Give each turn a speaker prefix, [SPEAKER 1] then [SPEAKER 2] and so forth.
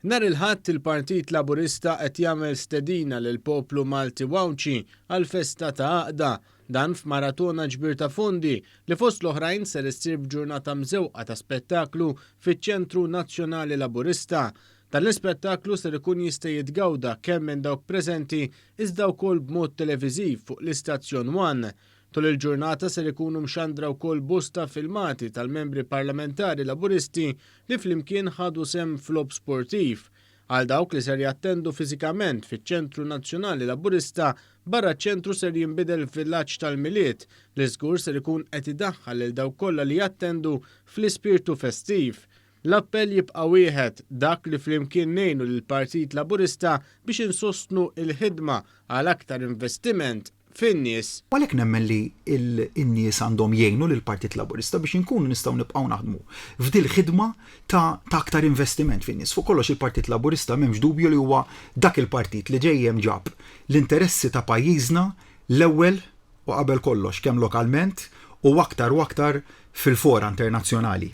[SPEAKER 1] Nhar il-Ħadd il-Partit Laburista qed jagħmel stedina lill-poplu Malti u Għawdxi għal festa ta' għaqda. Dan f'maratona ġbir ta' fondi li fost l-oħrajn ser issir b'ġurnata mżewqa ta' spettaklu fiċ-Ċentru Nazzjonali Laburista. Dan l-ispettaklu ser ikun jista' jitgawda kemm minn dawk preżenti iżda wkoll b'mod televiżiv fuq l-istazzjon One. Tul il-ġurnata ser ikunu mxandra wkoll bosta filmati tal-membri parlamentari Laburisti li flimkien ħadu sehem f'logħob sportiv. Għal dawk li ser jattendu fiżikament fiċ-Ċentru Nazzjonali Laburista, barra ċ-ċentru ser jinbidel f'villaġġ tal-Milied li żgur ser ikun qed idaħħal lil dawk kollha li jattendu fl-ispirtu festiv. L-appell jibqa' wieħed, dak li flimkien ngħinu lill-Partit Laburista biex insostnu l-ħidma għal aktar investiment fin-nies.
[SPEAKER 2] U għalhekk nemmen li n-nies għandhom jgħinu lill-Partit Laburista biex inkunu nistgħu nibqgħu naħdmu f'dil-ħidma ta' aktar investiment fin-nies. Fuq kollox il-Partit Laburista m'hemmx dubju li huwa dak il-partit li dejjem ġab l-interessi ta' pajjiżna l-ewwel u qabel kollox kemm lokalment u aktar u aktar fil-fora internazzjonali.